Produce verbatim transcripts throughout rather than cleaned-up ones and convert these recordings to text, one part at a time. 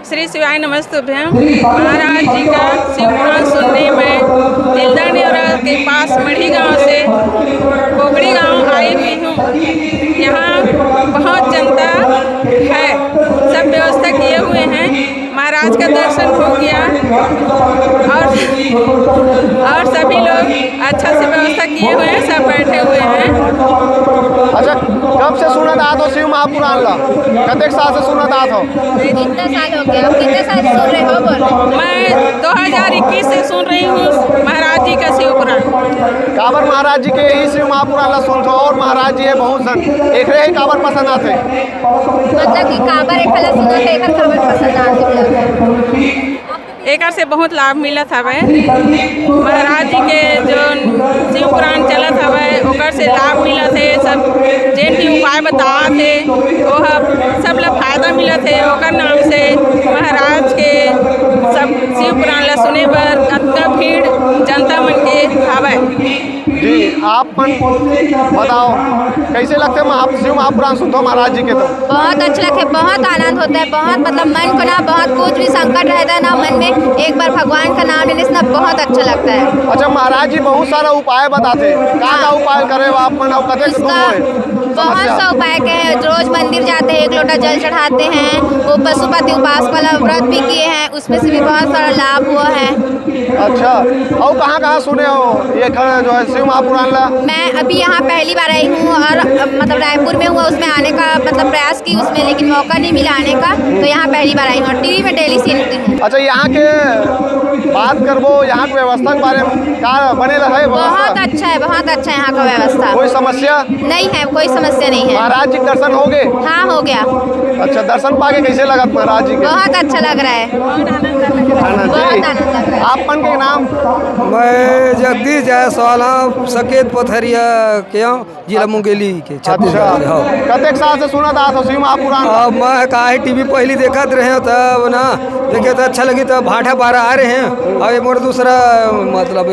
श्री शिवाय नमस्तुभ्यम। महाराज जी का शिव पुराण सुनने में तिल्दा नेवरा के पास मढ़ी गांव से कोगड़ी गांव आई हुई हूँ। यहाँ बहुत जनता है, सब व्यवस्था किए हुए हैं। महाराज का दर्शन हो गया और, और सभी लोग अच्छा से व्यवस्था किए हुए हैं, सब बैठे हुए हैं। अच्छा, कब से सुनत आत हो शिव महापुराण ला? कतेक साल से सुनत आत हो? कितना साल हो गया? कितने साल से सुन रहे हो? बोलो। मैं दो हज़ार इक्कीस से सुन रही हूँ महाराज जी का शिव पुराण। काबर महाराज जी के ही शिव महापुराण ला सुनथो और महाराज जी है बहुत सन, एकरे ही काबर पसंद आथे? मतलब कि काबर एक हला सुनत है, एकर काबर पसंद आथे? एकर से बहुत लाभ मिलत हवय। महाराज जी के जो शिव पुराण चलत हवय, ओकर से लाभ मिलत हे। सब जेन भी उपाय बतात हे, ओह सब ला फायदा मिलत हे। ओकर नाम से महाराज के सब शिव पुराण ला सुने बर अतका भीड़ जनता मन के हवय। जी, आप मन बताओ, कैसे लगथे महा-, शिव महापुराण सुनथो महाराज जी के तो? बहुत अच्छा लगथे, बहुत आनंद होता है, बहुत, मतलब, मन को ना, बहुत कुछ भी संकट रहता है ना मन में, एक बार भगवान का नाम लेने से ना बहुत अच्छा लगता है। अच्छा, महाराज जी बहुत सारा उपाय बताथे, का का हाँ। उपाय करे आप मन, अउ कतेक दूर उसका होए बहुत समस्या? सा उपाय के हैं, रोज मंदिर जाते हैं, एक लोटा जल चढ़ाते हैं, वो पशुपति उपास वाला व्रत भी किए हैं, उसमें से भी बहुत सारा लाभ हुआ है। अच्छा, अउ कहाँ-कहाँ सुने हो ये ख-, जो है शिव महापुराण ला? मैं अभी यहाँ पहली बार आई हूँ और, अ, मतलब रायपुर में हुआ, उसमें आने का मतलब प्रयास की उसमें, लेकिन मौका नहीं मिला आने का, तो यहाँ पहली बार आई हूँ और टीवी में डेली सुनती हूँ। अच्छा, यहाँ के बात करबो, यहाँ के व्यवस्था के बारे में, का बने रहे व्यवस्था? बहुत अच्छा है, बहुत अच्छा है यहाँ का व्यवस्था। कोई समस्या? नहीं है, कोई समस्या नहीं है। महाराज जी के दर्शन हो गए? हाँ, हो गया। अच्छा, दर्शन पाके कैसे लगत महाराज जी के? बहुत अच्छा लग रहा है। आनंद बहुत जी। आनंद लग रहा है। आप मन के नाम? मैं जगदीश जायसवाल हूँ, सकेत पथरिया के हूँ, जिला मुंगेली के, छत्तीसगढ़ अच्छा। से। हाँ। कतेक साल से सुनत आत हो शिव महापुराण? अब मैं काहे टीवी पहली देखत रहे हूँ, तब ना देखे तो अच्छा लगी, तब भाठा बारह आ रहे हैं। अब ये मोर दूसरा, मतलब,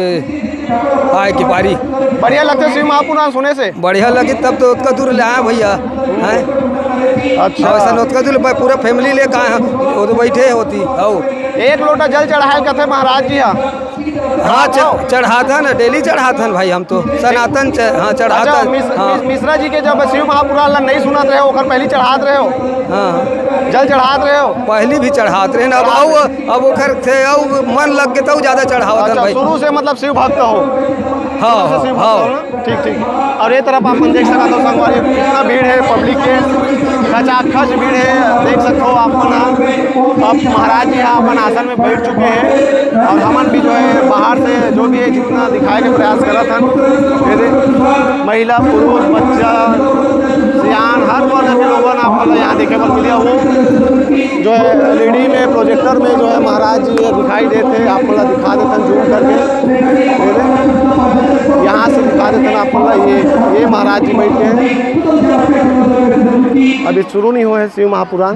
आए के पारी। बढ़िया लगथे शिव महापुराण सुने से? बढ़िया लगे तब तो ओतका दूर ले आए भैया, हैं? अच्छा। अइसन ओतका दूर ले पूरा family लेके आए हैं, वो तो बैठे होती, हौ। एक लोटा जल चढ़ाए कथे महाराज जी हा। हाँ, च-, चढ़ाथन, daily चढ़ाथन भाई हम तो, सनातन च-, हाँ, चढ़ाथन, अच्छा, मिस-, हाँ। मिस-, मिश्रा जी के जब शिव महापुराण ला नहीं सुनत रहे, ओकर पहली चढ़ात रहे हो? हाँ। जल चढ़ात रहे हो? पहली भी चढ़ात रहे ना, अब चढ़ात अउ, रहे। अब ओकर से अउ मन लग के तउ ज्यादा चढ़ावत हन अच्छा, भाई। शुरू से मतलब शिव भक्त हो? हाँ, शुरू से शिव भक्त हाँ। हो ना? ठीक, ठीक। और ये तरफ आप मन देख सकत हो संगवारी, कितना भीड़ है public के, खचाखच भीड़ है, देख सकते हो आप मन। अब महाराज जी यहाँ अपन आसन में बैठ चुके हैं और हमन भी जो है बाहर से जो भी है जितना दिखाए के प्रयास करत हन। ये दे, महिला, पुरुष, बच्चा, सियान, हर वर्ग के लोगन आप मन ला यहाँ देखे बर मिली। वो जो है LED में, projector में जो है महाराज जी ये दिखाई देत हे, आप मन ला दिखा देथन zoom करके। ये दे, यहाँ से दिखा देथन आप मन ला, ये, ये महाराज जी बैठे हैं। अभी शुरू नहीं हुआ है शिव महापुराण।